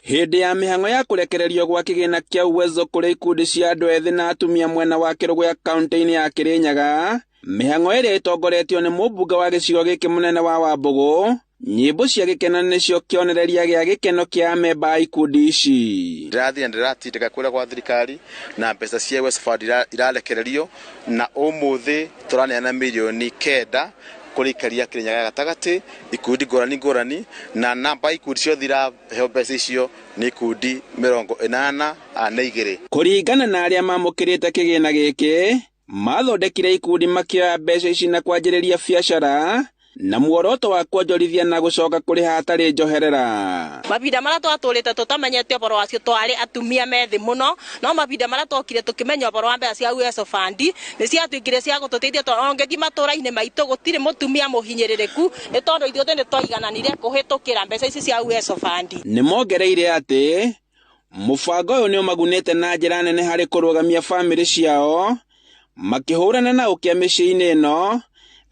Hĩndĩ ya mĩhang'o ya kũrekererio gwa kĩgĩna kĩa Uwezo kũrĩ ikundi cia andũ ethĩ na atumia mwena wa Kĩrũgũya kaunti-inĩ ya Kĩrĩnyaga, mĩhang'o ĩrĩa ĩtongoretio nĩ mũmbunge wa gĩcigo gĩkĩ mũnene wa Wambũgũ, nyĩmbo cia gĩkeno nĩcio kĩonereria gĩa gĩkeno kĩa amemba a ikundi ici. Ndĩrathiĩ na ndĩratindĩka kũrĩa gwa thirikari na mbeca cia Uwezo Fund irarekererio na ũmũthĩ tũraneana mirioni 9 kũrĩ aikari a Kĩrĩnyaga ya gatagatĩ, ikundi ngũrani ngũrani, na namba ikundi ciothe iraheo mbeca icio nĩ ikundi 82. Kũringana na arĩa mamũkĩrĩte kĩgĩna gĩkĩ, mathondekire ikundi makĩoya mbeca ici na kwanjĩrĩria biacara na muoroto wa kuonjorithia na gũcoka kũrĩha hatarĩ njoherera. Mahinda marĩa twatũrĩte tũtamenyete ũhoro wacio, twarĩ atumia methĩ mũno, no mahinda marĩa twokire tũkĩmenya ũhoro wa mbeca cia Uwezo Fund, nĩ ciatuĩkire cia gũtũteithia, tondũ ũngĩthiĩ matũra-inĩ maitũ gũtirĩ mũtumia mũhinyĩrĩrĩku, nĩ tondũ ithuothe nĩ twaigananire kũhĩtũkĩra mbeca ici cia Uwezo Fund. Nĩ mongereire atĩ mũbango ũyũ nĩ ũmagunĩte na njĩra nene harĩ kũrũgamia bamĩrĩ ciao makĩhũrana na ũkĩa mĩciĩ-inĩ ĩno,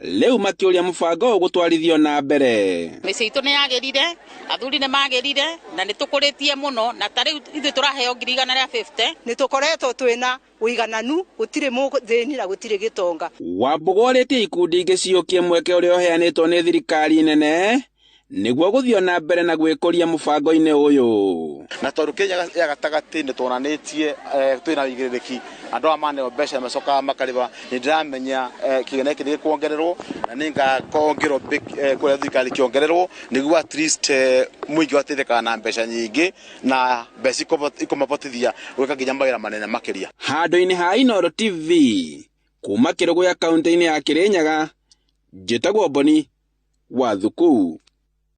rĩu makĩũria mũbango ũyũ gũtwarithio na mbere. Mĩciĩ itũ nĩ yagĩrire, athuri nĩ magĩrire, na nĩ tũkũrĩtie mũno, na ta rĩu ithuĩ tũraheo 150,000. Nĩ tũkoretwo twĩna ũigananu, gũtirĩ mũthĩni na gũtirĩ gĩtonga. Wambũgũ orĩtie ikundi ingĩ ciũkie mweke ũrĩa ũheanĩtwo nĩ thirikari nene nĩguo gũthiĩ na mbere na gwĩkũria mũbango-inĩ ũyũ. Na tondũ Kenya ya gatagatĩ nĩ tuonanĩtie twĩna ũigĩrĩrĩki, andũ aya maneo mbeca macokaga makarĩba, nĩ ndĩramenya kĩgĩna gĩkĩ nĩ gĩkuongererwo na nĩ ngakorwo ngĩrwo kũrĩa thirikari kĩongererwo nĩguo at least mũingĩ wateithĩkaga na mbeca nyingĩ na mbeca ikũmabotithia gwĩka nginya mawĩra manene makĩria. Handũ-inĩ ha Inooro TV kuma Kĩrũgũya kaunti-inĩ ya Kĩrĩnyaga, njĩtagwo Boni wa Thukuu.